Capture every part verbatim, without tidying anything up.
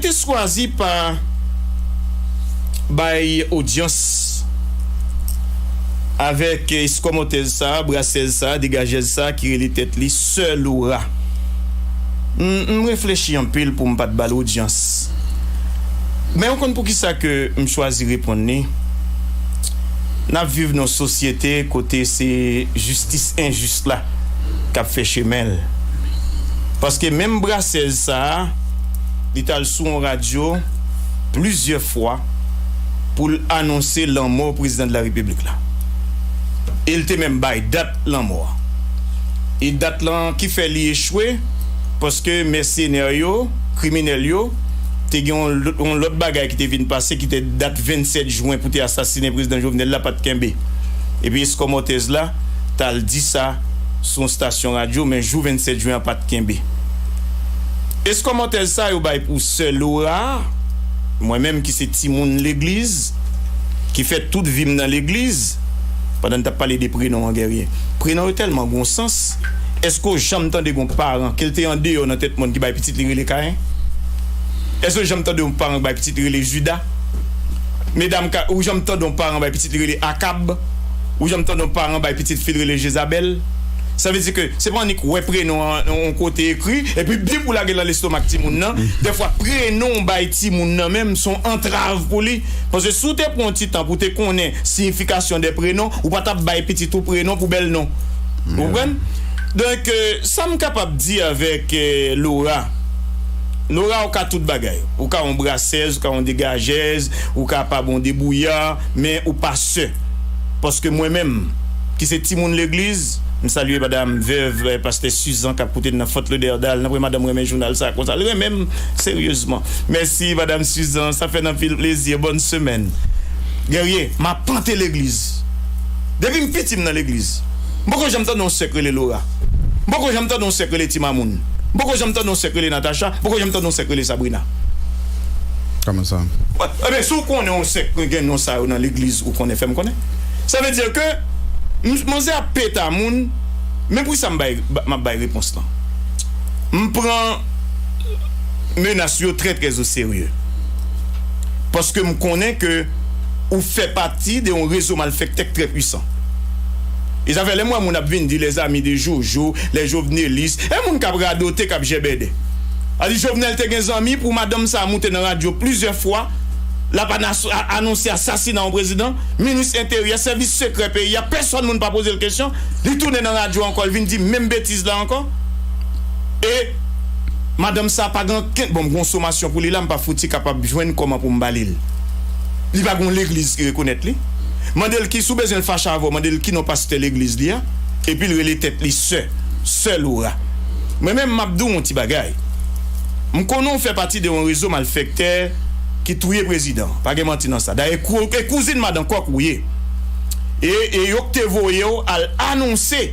te chwazi pa bay odyans avèk eskòmòtèz sa a, brasèz sa a, degajèz sa a ki rele tèt li Sè Laura. M, m reflechi anpil pou m pa t ba l odyans. Men ou konn poukisa ke m chwazi reponn li? N ap viv nan yon sosyete kote se jistis enjis la k ap fè chemen l. Paske menm brasèz sa a, li t al sou yon radyo plizyè fwa pou l anonse lanmò prezidan de la repiblik la. E l te menm bay dat lanmò a. E dat lan ki fè li echwe, paske mèsenè yo, kriminèl yo, te gen yon lòt, yon lòt bagay ki te vin pase, ki te dat vennsèt jen pou te asasinen prezidan Jovenel la, pa t kenbe. Epi eskòmòtèz la t al di sa sou yon stasyon radyo, men jou vennsèt jen an pa t kenbe. Eskòmòtèz sa yo bay pou Sè Laura, mwen menm ki se timoun legliz, ki fè tout vi m nan legliz, pandan n t ap pale de prenon an, Guerrier. Prenon yo tèlman gon sans. Èske w janm tande gon paran, ke l te andeyò nan tèt mòn, ki bay pitit li rele Kayen? Èske w janm tande yon paran ki bay pitit li rele Jida? Medam, ka, ou janm tande yon paran bay pitit li rele Akab? Ou janm tande yon paran bay pitit fi l rele Jezabèl? Sa vle di ke se pa annik wè prenon an yon kote ekri, epi bip ou lage l nan lestomak timoun nan. Dèfwa, prenon w bay timoun nan menm, se yon antrav pou li. Paske si w te pran yon ti tan pou w te konnen siyifikasyon de prenon, ou pa t ap bay pitit ou prenon pou bèl non. Ou konprann? Donk, euh, sa m kapab di avèk, euh, Laura. Laura, ou ka tout bagay. Ou ka yon brasèz, ou ka yon degajèz, ou ka pa bon debouyè, men ou pa sè. Paske mwen menm, ki se timoun legliz, m salye madanm vèv, eh, pastè Suzan k ap koute n nan Fort Lauderdale. Nan premye madanm renmen jounal sa konsa. L renmen m seryezman. Mèsi, madanm Suzan. Sa fè n anpil plezi. Bòn semèn. Guerrier, m apante legliz. Depi m piti, m nan legliz. M poko janm tande yon sè k rele Laura. M poko janm tande yon sè k rele Ti Mamoun. M poko janm tande yon sè k rele Natacha. M poko janm tande yon sè k rele Sabrina. Kòman sa? Ebyen, si w konnen yon sè k gen non sa yo nan legliz, ou konnen, fè m konnen. Sa vle di ke m, manzè ap peta moun, men pou sa m bay, m ap bay repons lan. M pran menas yo trè, trè o serye. Paske m konnen ke ou fè pati de yon rezo malfektè k trè pwisan. E sa fè lè m wè moun ap vin di les amis de Jojo, les jovenelistes, e moun k ap radote, k ap jèbèdè. A di Jovenel te gen zanmi pou madanm sa a moute nan radyo plizyè fwa, l ap anas-, a-, anonse asasina yon prezidan, minis enteryè, sèvis sekrè peyi a, pèsòn moun pa poze l kesyon, li tounen nan radyo ankò, l vin di menm betiz la ankò. E madanm sa pa gen ankenn, bon, m gon somasyon pou li la, m pa fouti kapab jwenn kòman pou m ba li l. Li pa gon legliz ki rekonèt li. Mande l ki, si w bezwen l fache avè w, mande l ki non pastè legliz li a, epi l rele tèt li sè, sè Laura. Mwen menm, m ap di w yon ti bagay. M konnen w fè pati de yon rezo malfèktè ki touye prezidan. Pa gen manti nan sa. Dayè, kou-, e kouzin madan kòk ou ye. E, e yo k te voye w al anonse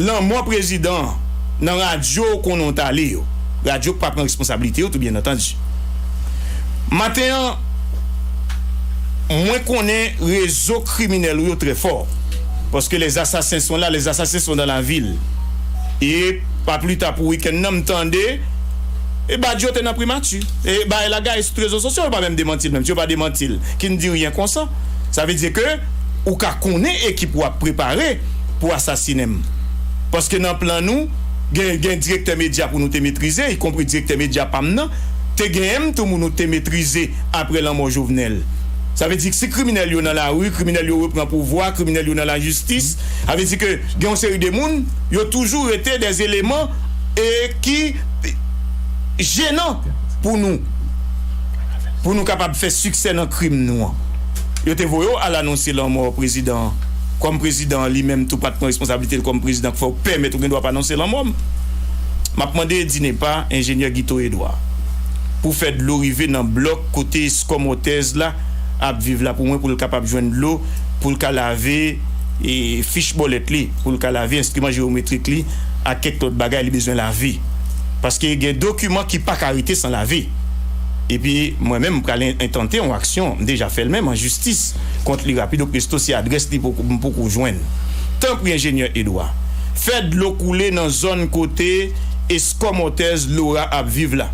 lanmò prezidan an nan radyo w konnen w t ale yo. Radyo k pa pran responsablite yo, tou byen antandi. Maten an, mwen konnen rezo kriminèl ou yo trè fò. Paske les assassins sont là, les assassins sont dans la ville. E pa pli ta pou wikenn nan, m tande, e Badio te nan primati. E bagay la gaye sou rezo sosyo, yo pa menm demanti l menm. Si yo pa demanti l, qui ne dit rien consent. Sa vle di ke ou ka konnen ekip ou ap prepare pou asasinen m. Paske nan plan nou, gen, gen direktè medya pou nou te metrize, ikonpri direktè medya pa m nan, te genyen m tou moun nou te metrize apre lanmò Jovenel. Sa vle di si kriminèl yo nan lari, kriminèl yo repran pouvwa, kriminèl yo nan lajistis, sa vle di ke gen yon seri de moun, yo toujou rete dè eleman e ki jenan pou nou, pou nou kapab fè siksè nan krim nou an. Yo te voye w al anonse lanmò prezidan an. Kòm prezidan an li menm tou pa t pran responsablite l kòm prezidan k fè w pèmèt ou gen dwa pa anonse lanmò m. M ap mande Dinepa, enjenyè Guito Edouard, pou fè dlo rive nan blòk kote eskòmòtèz la ap viv la pou mwen, pou l kapab jwenn dlo, pou l ka lave, e, fich bòlèt li, pou l ka lave enstriman jewometrik li ak kèk lòt bagay li bezwen lave. Paske gen dokiman ki pa ka rete san lave. Epi mwen menm, m pral en-, entante yon aksyon, m deja fè l menm, an jistis kont li rapido presto si adrès li poko, m poko jwenn. Tanpri, enjenyè Edouard, fè dlo koule nan zòn kote eskòmòtèz Laura ap viv la.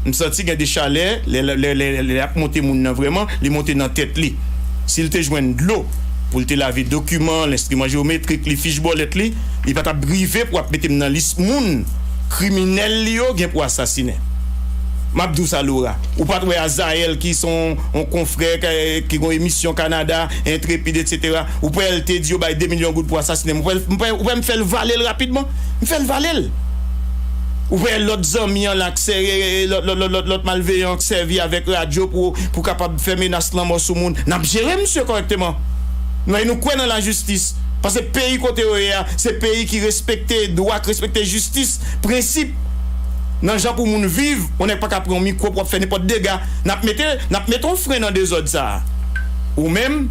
M santi gen de chalè, lè, lè, lè, lè, lè y ap monte moun nan vrèman, li monte nan tèt li. Si l te jwenn dlo pou l te lave dokiman l, enstriman jewometrik li, fich bòlèt li, li pa t ap rive pou ap mete m nan lis moun kriminèl li yo gen pou asasinen. M ap di w sa, Laura. Ou pa t wè Azayèl ki se yon, yon konfrè ki, ki gen yon emisyon Kanada, Entrepid, etsetera. Ou pa wè l te di yo bay de milyon goud pou asasinen m. Ou pa wè, ou pa wè m fè l vale l rapidman? M fè l vale l. Ou wè lòt zanmi an la, k sè, lòt, lòt, lòt, lòt, lòt malveyan k sèvi avèk radyo pou, pou kapab fè menas lanmò sou moun. N ap jere misye kòrèkteman. Nou, nou kwè nan lajistis. Paske peyi kote yo ye a, se peyi ki respekte dwa, ki respekte jistis, prensip. Nan jan pou moun viv, yon nèg pa ka pran yon mikwo pou ap fè nenpòt dega. N ap mete, n ap mete yon fren nan dezòd sa a. Ou menm,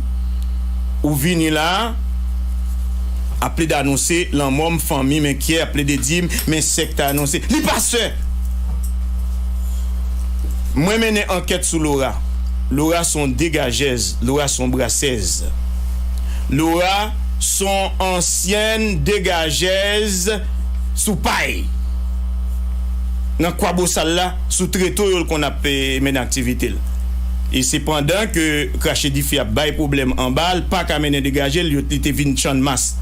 ou vini la a, ap plede anonse lanmò m, fanmi m enkyè, ap plede di m, men sèk ta anonse. Li pa sè! Mwen mennen ankèt sou Laura. Laura se yon degajèz, Laura se yon brasèz. Laura se yon ansyèn degajèz sou pay. Nan Kwabosal la, sou treto yo l konn ap, eh, mennen aktivite l. E se pandan ke krache dife ap bay pwoblèm anba, l pa ka mennen degaje l, yo, li te vin Channmas.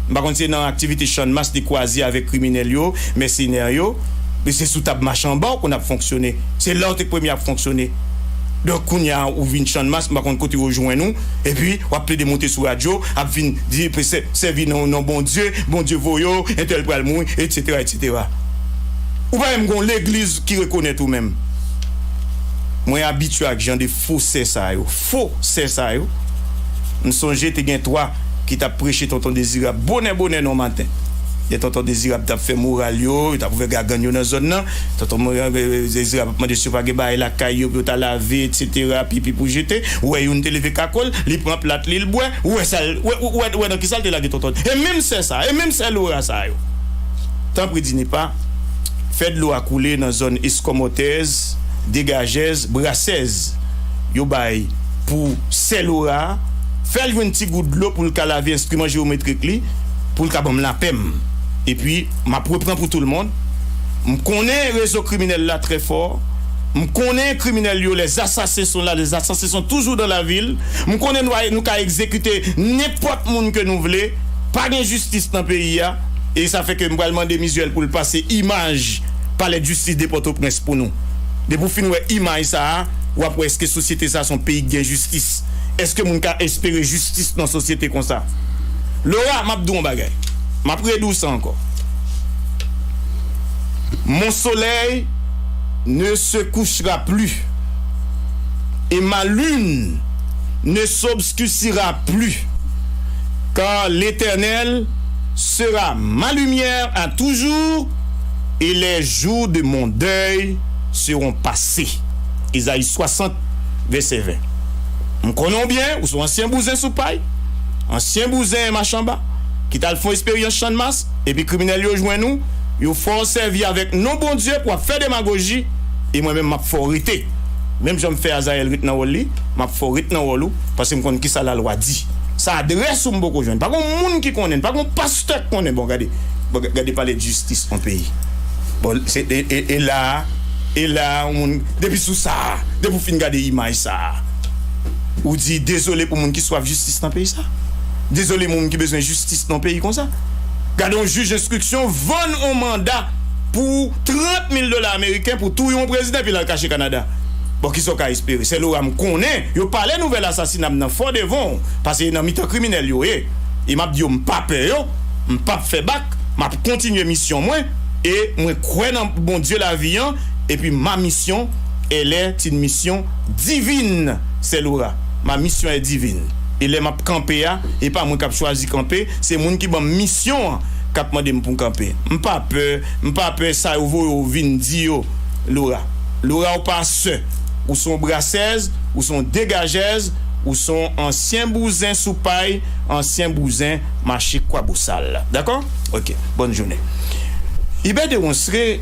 M pa konn si se nan aktivite Channmas li kwaze avèk kriminèl yo, mèsenè yo. Men se sou tab machanba w konn ap fonksyone. Se la w te premye ap fonksyone. Donk, kounye a, ou vin Channmas, m pa konn kote yo jwenn ou. Epi, w ap plede monte sou radyo, ap vin di, sè-, sèvi non, non Bondye, Bondye voye w, entèl pral mouri, etsetera, etsetera. Ou pa menm gon legliz ki rekonèt ou menm. Mwen abitye ak jan de fo sè sa yo. Fo sè sa yo. M sonje te gen twa ki t ap preche Tonton Dezirab bonè bonè nan maten. Lè Tonton Dezirab t ap fè moral yo, yo t ap ouvè gagann yo nan zòn nan. Tonton Mo-, eh, eh, Dezirab ap mande si yo pa gen bagay lakay yo pou yo ta lave, etsetera, pipi pou jete. Ou wè youn te leve kako l, li pran plat li, l bwè. Ou wè sa l, ou wè, ou wè, ou wè nan kisa l te lage Tonton. E menm sè sa, e menm sè Laura sa yo. Tanpri, Dinipa, fè dlo a koule nan zòn Eskòmòtèz, Degajèz, Brasèz. Yo bay pou sè Laura a, fè l jwenn ti gout dlo pou l ka lave enstriman jewometrik li, pou l ka ban m lapè m. Epi, m ap repran pou tout le monde. M konnen rezo kriminèl la trè fò. M konnen kriminèl yo, les assassins sont là, les assassins sont toujours dans la ville. M konnen nou, nou ka egzekite nenpòt moun ke nou vle. Pa gen jistis nan peyi a. E sa fè ke m pral mande Mizuel pou l pase imaj Palè de Jistis de Pòtoprens pou nou. Depi w fin wè imaj sa a, w ap wè èske sosyete sa a se yon peyi ki gen jistis. Èske moun ka espere jistis nan sosyete konsa? Laura, m ap di w yon bagay. M ap redi w sa ankò. Mon soleil ne se couchera plus, et ma lune ne s'obscurcira plus, car l'Éternel sera ma lumière à toujours, et les jours de mon deuil seront passés. Ezayi swasant, vèsè ven. M konnen w byen, ou se yon ansyen bouzen sou pay, ansyen bouzen machanba, ki t al fè yon esperyans Channmas, epi kriminèl yo jwenn ou, yo fè w sèvi avèk non Bondye pou w ap fè demagoji, e mwen menm, m ap fè w rete. Menm jan m fè Azayèl ret nan wòl li, m ap fè w ret nan wòl ou, paske m konn kisa lalwa di. Sa adrès ou m poko jwenn. Pa gon moun ki konnen, pa gon pastè k konnen. Bon, gade, bon, gade palè de jistis yon peyi. Bon, se, e, e, e la, e la, yon moun, depi sou sa, depi w fin gade imaj sa, ou di dezole pou moun ki swaf jistis nan peyi sa. Dezole moun ki bezwen jistis nan peyi konsa. Gade yon jij enstriksyon vann yon manda pou trant mil dola ameriken pou touye yon prezidan epi l al kache Kanada. Bon, kisa w ka espere? Sè Laura, m konnen yo pale nouvèl asasina m nan fò devan w, paske nan mitan kriminèl yo ye. E m ap di yo, m pa pè yo, m p ap fè bak, m ap kontinye misyon mwen, e mwen kwè nan Bondye lavi an, epi ma mission, elle est une mission divine, sè Laura. Ma mission est divine. E lè m ap kanpe a, e pa mwen k ap chwazi kanpe, se moun ki ban m misyon an k ap mande m pou m kanpe. M pa pè, m pa pè sa yo voye w vin di yo, Laura. Laura, ou pa sè. Ou se yon brasèz, ou se yon degajèz, ou se yon ansyen bouzen sou pay, ansyen bouzen mache Kwabosal. Dakò? Ok. Bòn jounen. Hubert Deronceray,